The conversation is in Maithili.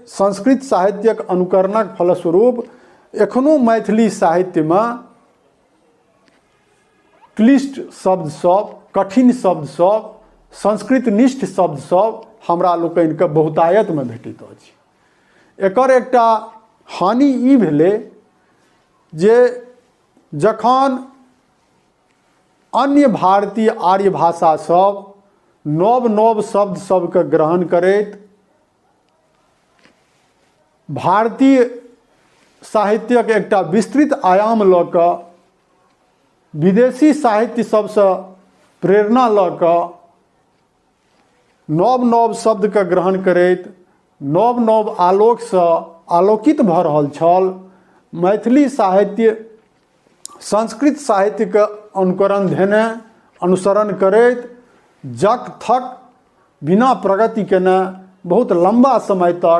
संस्कृत साहित्यक अनुकरणक फलस्वरूप एखनो मैथिली साहित्यमे क्लिष्ट शब्दसभ, कठिन शब्दसभ, संस्कृतनिष्ठ शब्दसभ हमरा लोकनिके बहुतायतमे भेटैत अछि। एकर एकटा हानि ई भेलै जे जखन अन्य भारतीय आर्य भाषासभ नव नव शब्द सभके ग्रहण करैत भारतीय साहित्यक एकटा विस्तृत आयाम लऽ कऽ विदेशी साहित्य सभसँ प्रेरणा लऽ कऽ नव नव शब्दके ग्रहण करैत नव नव आलोकसँ आलोकित भऽ रहल छल। मैथिली साहित्य संस्कृत साहित्यके अनुकरण धेने अनुसरण करैत जक थक बिना प्रगति केने बहुत लम्बा समय तक